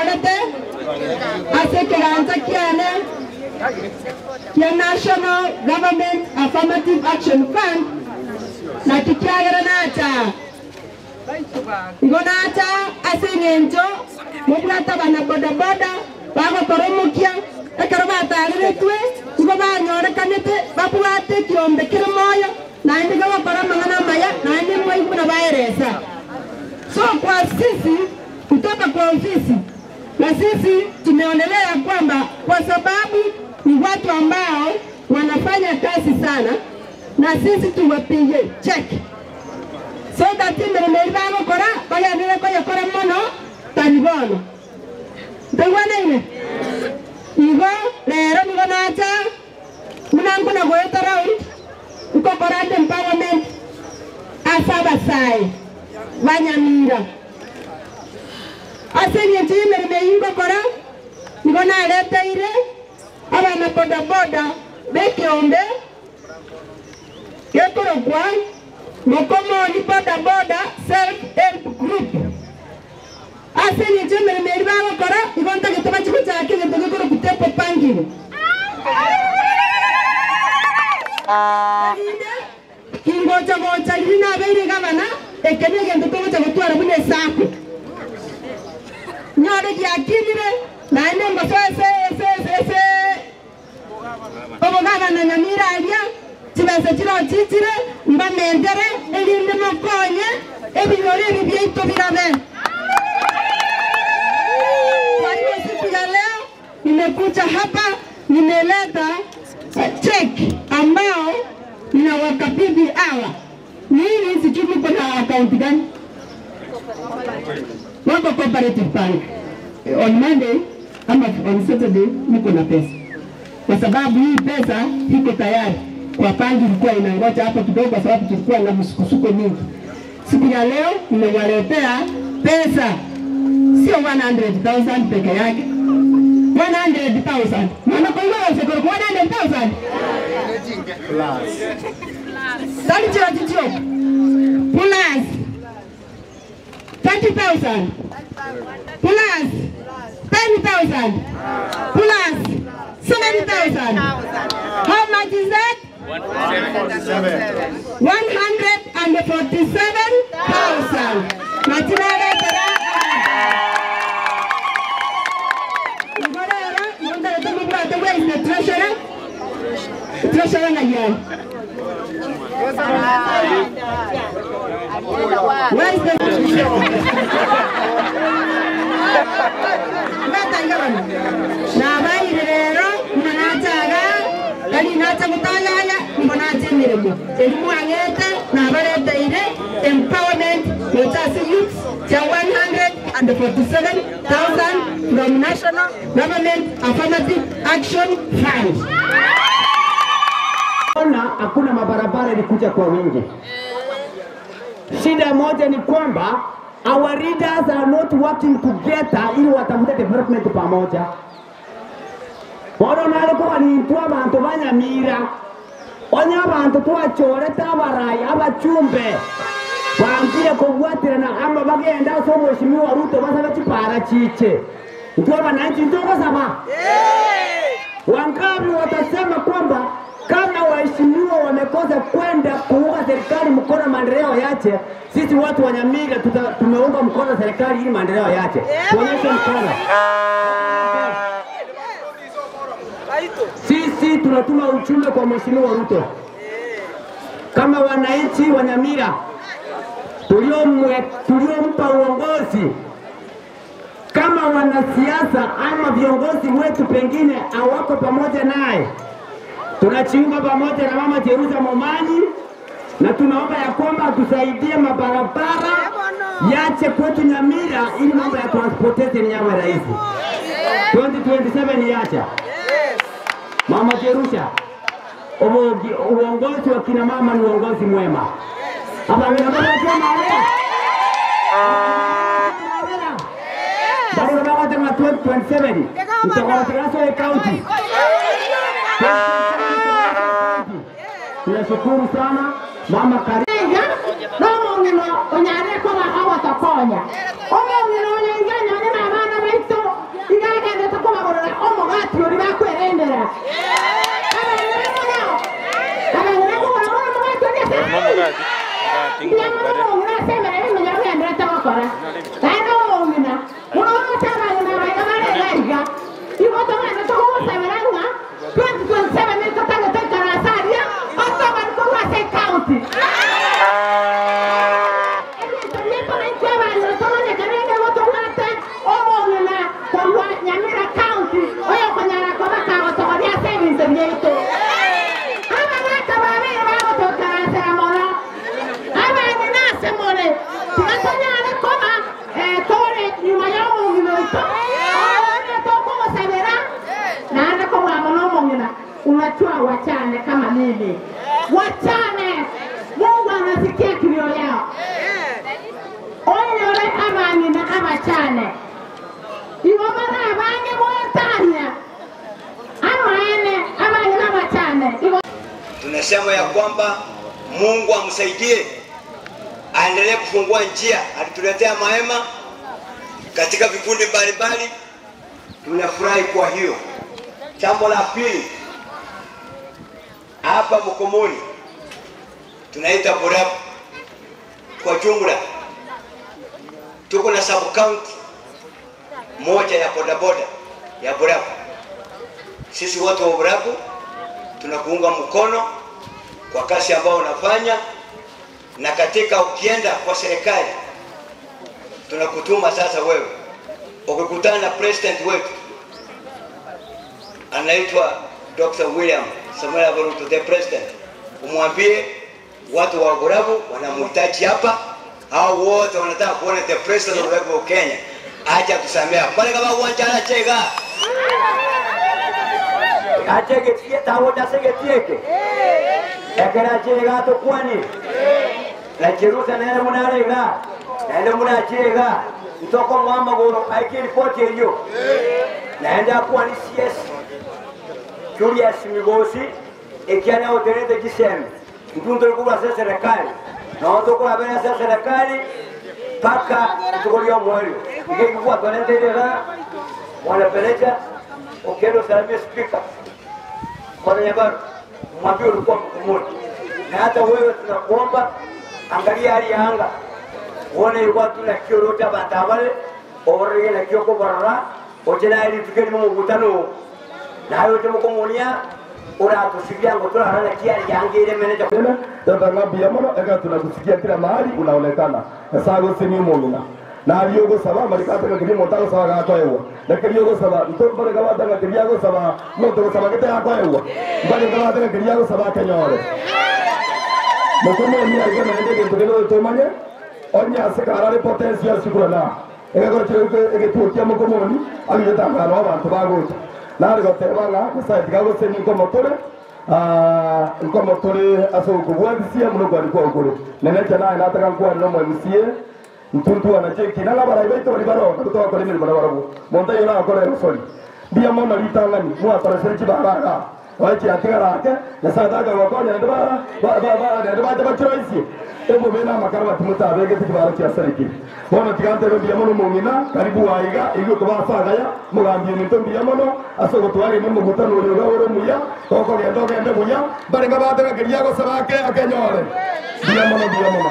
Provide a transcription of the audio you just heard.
nyorete ase kiganza kiane kia National Government Affirmative Action Fund na kikiagera nacha igo nacha ase eng'encho mobwate abana bodaboda bagokoromokia ekero batariretwe igo banyorekanete babwate ekiombe kere moyo naende gabakora amang'ana amaya naende mwaiguna baeresa. So kwa sisi kutoka kwa ofisi na sisi tumeonelea kwamba kwa sababu ni watu ambao wanafanya kazi sana na sisi tuwapige check so that imirimo bagokora bayanire koyakora mono taribono ndegwanaine igo rero nigo nacha munangu na goeta round nkokora empowerment ase abasae banyamira ase eng'encho y'emirimo eyio nkokora nigo nareteire abana bodaboda b'ekiombe gekorokwa Mokomoni Bodaboda Self Help Group ase eng'encho y'emirimo eri bagokora igo ntagete bachigochaka egento gekorokwa tepo pangire. Kingocha gocha rina beire gavana ekene egento togocha gotwara buna esako nyore giakinire naende ngoso ese ese ese obogavana Nyamira aria chibesa chiro chichire mbamendere erinde mokonye ebinyore ebi byaito birabe. Kwa hiyo siku ya leo nimekuja hapa nimeleta check ambao ninawakabidhi hawa. Nini sijui mko na account gani? Wako Cooperative Bank. On Monday ama on Saturday niko na pesa. Kwa sababu hii pesa iko tayari. Kwa pangi ilikuwa inangoja hapo kidogo kwa sababu tulikuwa na msukosuko mingi. Siku ya leo nimewaletea pesa. Sio 100,000 peke yake. 100,000. Maana kwa hiyo 100,000. Plus. Plus 30,000. Plus 10,000. Plus 7,000. How much is that? 147,000. Where is the treasurer? Treasurer na yan. Where is the Nabairero manachaga kali nacha kutayaya manache mirimo. Elimu angete nabarete ire empowerment motasi youth cha 147,000 from National Government Affirmative Action Fund. Ona hakuna mabarabara ilikuja kwa wingi. Shida moja ni kwamba our leaders are not working together ili watafute development pamoja. Bono nalikuwa ni mtu abantu banyamira. Onya abantu twachoreta abarai abachumbe. Baambire kugwatirana ama bagenda so mheshimiwa Ruto basaba chipara chiche. Mtu wananchi ndio saba. Wangapi watasema kwamba kama waheshimiwa wamekosa kwenda kuunga serikali mkono maendeleo yache, sisi watu wa Nyamira tumeunga mkono serikali ili maendeleo yache. Tuonyeshe mkono. Sisi tunatuma ujumbe kwa mheshimiwa Ruto. Kama wananchi wa Nyamira tuliompa uongozi, kama wanasiasa ama viongozi wetu pengine hawako pamoja naye, tunachiunga pamoja na mama Jerusa Momanyi na tunaomba ya kwamba tusaidie mabarabara yache kwetu Nyamira ili mambo ya transportation yawe rahisi. 2027 yacha. Mama Jerusha, uongozi wa kina mama ni uongozi mwema. Hapa mimi naomba bado na watu wa 2027 mtakuwa county. Tunashukuru sana mama Karinga. Nomo ngino onyare kwa hawatakonya. Omo ngino onyanya ne mama na baito Unajua wachane kama mimi. Wachane. Mungu anasikia kilio yao. Onyore amani na abachane. Iwo mara abange mwetanya. Amaene amani na abachane. Tunasema ya kwamba Mungu amsaidie aendelee kufungua njia, alituletea mahema katika vikundi mbalimbali. Tunafurahi kwa hiyo. Jambo la pili, hapa Mukumuni tunaita Burabu kwa jumla, tuko na sub county moja ya bodaboda ya Burabu. Sisi watu wa Burabu tunakuunga mkono kwa kazi ambayo unafanya, na katika ukienda kwa serikali tunakutuma sasa wewe. Ukikutana na president wetu anaitwa Dr. William Samoei Ruto, the president, umwambie watu wa Burabu wanamhitaji hapa. Hao wote wanataka kuona the president of Republic of Kenya. Acha tusamea. Pale kama uwanja anachega. Achege tie tawo dasege tieke. Ekera chega to kwani. Na Jerusa na munarega. Na munachega. Mtoko mwamba goro aiki report hiyo. Naenda kwani CS Julius Migosi ekiana otenete kiseme. Mtunto kubwa sasa serikali. Na watu kwa bena sasa serikali paka tukolio mwelio. Ingekuwa tonendelea wanapeleka okelo salamia speaker. Kwa nyabaru mwambie ulikuwa mkumuni. Na hata wewe tunakuomba angalia hali ya anga. Uone ilikuwa tuna kiorota batabale orege na kioko barara ojena ili tukeni mkutano. Na hayo tumekomunia ora tusikia ngotola hana kiali yange ile manager tena tata mono eka tunakusikia kila mahali unaonekana. Sasa gosini mongina. Na aliyogo saba marikata kiri motaro saba gato ewa. Na kiriyogo saba ntombore gawata na kiriyago saba moto saba kete yako ewa. Mbali gawata na kiriyago saba kenyore. Mokomo ni aiga na ndege tukelo tomanye onya sekarare potential sikurana. Ega gorchire egetukia mokomoni abiyetangano abantu bagocha. Nari gotebanga nyasaye tigagoseni nkomotore nkomotore aso kubwabisia muno kwari kwa ukuri nenecha naye nataka nkwani no MCA ntuntu anacheki na labara ibaito bari baro kutoka kwa mirimo na barabu monta yona akore sorry bia mona litangani mwatorese chibaraga wachi atigara ake nyasaye daga wakonya ndo ba ba ba ndo ba ba choice ebo bena makara batimuta abege tikibara kia seriki bona tigante bia mono mongina karibu waiga igo kubasaga ya mugambie minto bia mono asogo twari mu mutano uri oro muya koko gendo gende muya barenga batega kiriago sabake akenyore bia mono bia mono.